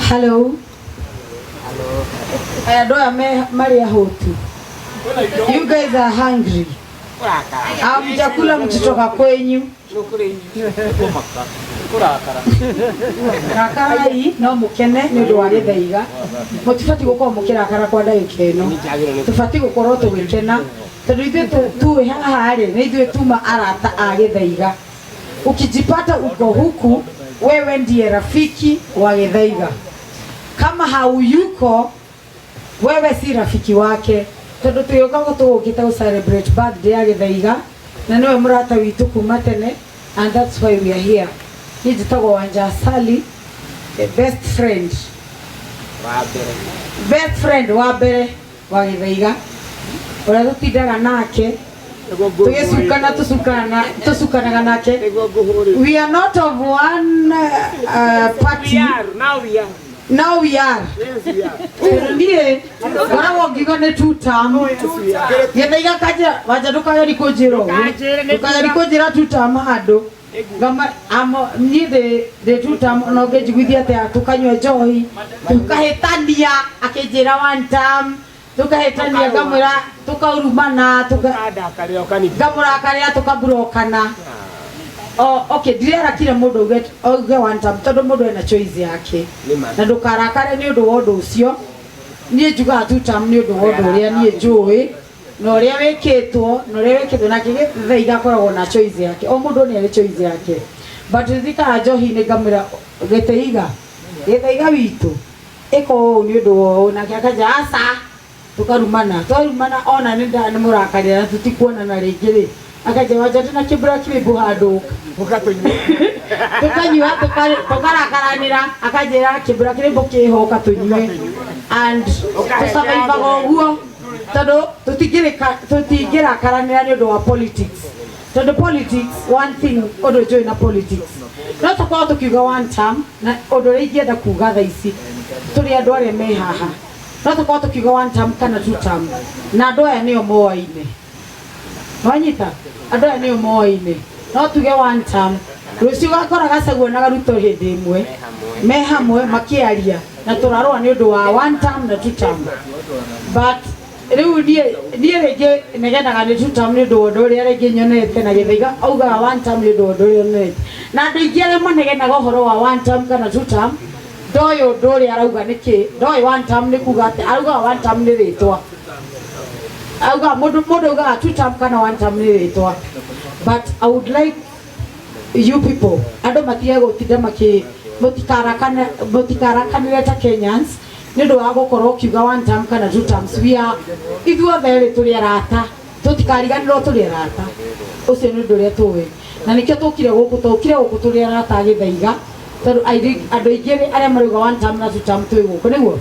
Hello. Aya andũ aya marĩ ahũtu. You guys are hungry. Hamjakula mkitoka kwenyu. Rakarai no mukene nĩ ũndũ wa gĩthaiga. Mũtibatiĩ gũkorwo mũkĩrakara kwa ndagĩka ĩno. Tũbatiĩ gũkorwo tũgĩkena tondũ ithuĩ tuĩ haha rĩ nĩ ithuĩ tuma arata a gĩthaiga. Ukijipata uko huku, wewe ndiye rafiki wa Githaiga. Kama hauyuko, wewe si rafiki wake. Tondu tuyoka tugukite gu celebrate birthday ya Githaiga na niwe murata witu kuma tene, and that's why we are here. Niĩ njĩtagwo Wanja Sally, the best friend wa mbere, best friend wa mbere wa Githaiga ũrĩa tũtindaga nake tũgĩcukana tũcukana tũcukanaga nake. We are not of one party. We are now, we are. Now we are. Yes, we are. Tondũ niĩ ngoragwo ngiuga nĩ two term. Githaiga kanjĩra, "Wanja, ndũkageri kũnjĩra ũguo, ndũkageri kũnjĩra two term handũ." Ngama amo niĩ ndĩ two term, ona ũngĩnjiguithia atĩa, tũkanyua njohi tũkahĩtania, akĩnjĩra one term, tũkahĩtania, ngamwĩra tũkaurumana, tuka Ndakarĩra ũkanithia. Ngamũrakarĩra, tũkaburokana. Oh, okay, ndirerakire mũndũ auge one term tondũ mũndũ ena choice yake. Nĩma. Na ndũkarakare nĩ ũndũ wa ũndũ ũcio. Niĩ njugaga two term nĩ ũndũ wa ũndũ ũrĩa niĩ njũĩ na ũrĩa wĩkĩtwo na ũrĩa wĩkĩtwo nake. Gĩthaiga akoragwo na choice yake, o mũndũ nĩ arĩ choice yake, but thikara njohi-inĩ ngamwĩra, "Gĩtĩiga, Gĩthaiga witũ, ĩka ũũ nĩ ũndũ wa ũũ," nake akanja, "Aca." Tukarumana, twarumana, ona nĩ nda nĩ mũrakarĩra na tũtikuonana rĩngĩ rĩ, akanja, "Wanja, ndĩna kĩmbura kĩrĩmbu handũ." Ũgatũnyua. Tukanyua, tukarakaranĩra, akanjĩra, "Kĩmbura kĩrĩmbu kĩho, ũka tũnyue," and tũcabaibaga ũguo tondũ tũtingĩrakaranĩra nĩ ũndũ wa politics, tondũ politics, one thing ũndũ njũĩ na politics, no tũkorwo tũkiuga one term, na ũndũ ũrĩa ingĩenda kuga thaa ici tũrĩ andũ arĩa me haha, no tũkorwo tũkiuga one term kana two term, na andũ aya nĩo moaine. Wanyita, andũ aya nĩo moaine. No tuge one term, rũciũ gakora Gachagua na Ruto hĩndĩ ĩmwe me hamwe makĩaria na tũrarũa nĩ ũndũ wa one term na two term. But rĩu niĩ rĩngĩ negenaga nĩ two term nĩ ũndũ wa ũndũ ũrĩa rĩngĩ nyonete, na Gĩthaiga augaga one term nĩ ũndũ wa ũndũ ũrĩa onete, na andũ aingĩ arĩa manegenaga ũhoro wa one term kana two term ndoĩ ũndũ ũrĩa arauga nĩkĩ, ndoĩ one term nĩ kuga atĩ araugaga one term nĩ rĩtwa, auga mũndũ augaga two term kana one term nĩ rĩtwa. But I would like you people, andũ matige gũtinda makĩ mũtikarakanĩre ta Kenyans nĩ ũndũ wa gũkorwo ũkiuga one term kana two terms. We are, ithuothe rĩ, tũrĩ arata, tũtikariganĩrwo tũrĩ arata. Ũcio nĩ ũndũ ũrĩa tũĩ, na nĩkĩo tũkire gũkũ, tũkire gũkũ tũrĩ arata a Gĩthaiga, tondũ andũ aingĩ rĩ, arĩa marauga one term na two term twĩ gũkũ nĩguo.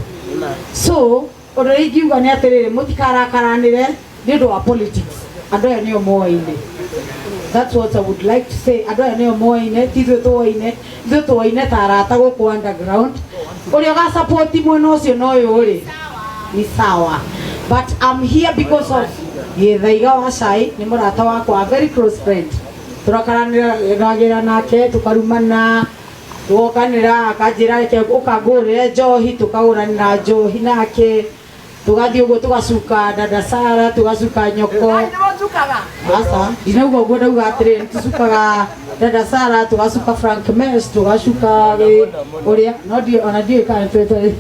So ũndũ ũrĩa ingiuga nĩ atĩrĩrĩ, mũtikarakaranĩre nĩ ũndũ wa politics. Andũ aya nĩo moaine. That's what I would like to say. Andũ aya nĩo moaine, ti ithuĩ tũoine. Ithuĩ tũoine ta arata gũkũ underground. Ũrĩa ũgasupport mwena ũcio na ũyũ rĩ, ni sawa, but I'm here because of Gĩthaiga wa Cai, nĩ mũrata wakwa, a very close friend. Tũrakaranĩragĩra nake, tũkarumana, tugokanĩra, akanjĩra, "Reke ũkangũrĩre njohi," tũkagũranĩra njohi nake, tũgathiĩ ũguo, tũgacuka dada Sara, tũgacuka nyoko. Aca, ndinauga ũguo, ndauga atĩrĩrĩ, nĩtũcukaga dada Sara, tũgacuka Frank Mesh, tũgacuka ũrĩa no ona ndiũĩ kana twĩtwe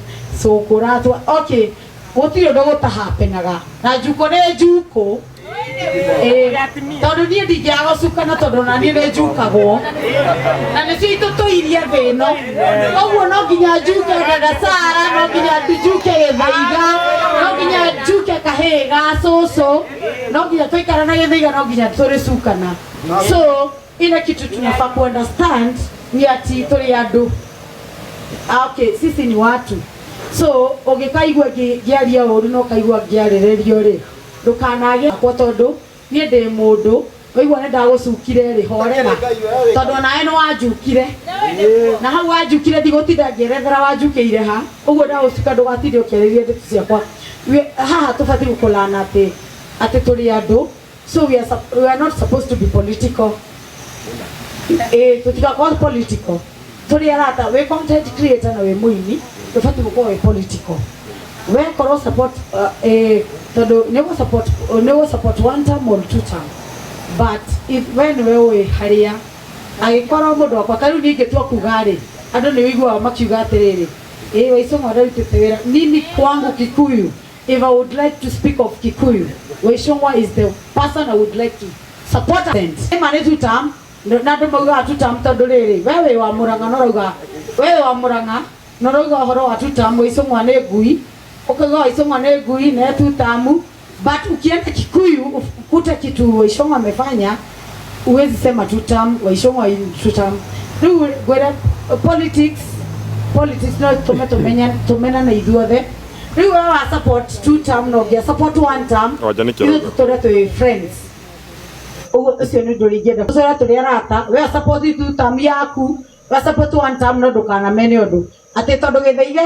cũkũra okay, gũtirĩ ũndũ gũtahapenaga na njuko nĩ njukũ. Ĩĩ, tondũ niĩ ndingĩaga gũcukana, tondũ ona niĩ nĩ njukagwo na nĩcio itũtũirie thĩ ĩno. Ũguo no nginya njuke dada Sara, no nginya njuke Gĩthaiga, no nginya njuke kahĩĩ ga cũcũ, no nginya tũikara na Gĩthaiga, no nginya tũrĩcukana. So ile kitu tunafaa ku understand ni ati tũrĩ andũ. Ah, okay, sisi ni watu. So ũngĩkaigua ngĩaria ũru na ũkaigua ngĩarĩrĩrio rĩ, ndũkanage akwa, tondũ niĩ ndĩ mũndũ. Waigua nĩ ndagũcukire rĩ, horera, tondũ onawe nĩ wanjukire, na hau wanjukire ndigũtinda ngĩerethera wanjukĩire ha. Ũguo ndagũcuka, ndũgatinde ũkĩarĩria ndeto ciakwa. Haha tũbatiĩ gũkũlana atĩ tũrĩ andũ, so we are not supposed to be political. Ĩ, tũtigakorwo political, tũrĩ arata. Wĩ content creator na wĩ mũini. Ndũbatiĩ gũkorwo wĩ political. We korwo support tondũ nĩũgũ support, nĩũgũ support one term or two term, but if we nĩwe ũĩ harĩa agĩkorwo mũndũ wakwa ta rĩu niĩ ingĩtua kuga rĩ, andũ nĩ ũiguaga makiuga atĩrĩrĩ, ĩ Waicũng'wa ndarutĩte wĩra. Mimi kwangu Kikuyu, if I would like to speak of Kikuyu, Waicũng'wa is the person I would like to support. Ĩma nĩ two term, na andũ maugaga two term tondũ rĩrĩ, we wĩ wa Mũrang'a na ũrauga we wĩ wa Mũrang'a na ũrauga ũhoro wa two term. Waicũng'wa nĩ ngui, ũkauga Waicũng'wa nĩ ngui na two term, but ukienda Kikuyu ukute kitu Waicũng'wa amefanya, huwezi sema two term, Waicũng'wa in two term. Rĩu ngwĩre, politics no tũme tũmenane ithuothe. Rĩu we wa support two term no ũngĩa support one term, Wanja nĩ ithuĩ kĩrogo. tũtũre twĩ friends. Ũguo ũcio nĩ ũndũ ũrĩa ingĩenda tũtũre tũrĩ arata. We support two term yaku, we support one term, no ndũkanamene ũndũ atĩ tondũ Gĩthaiga.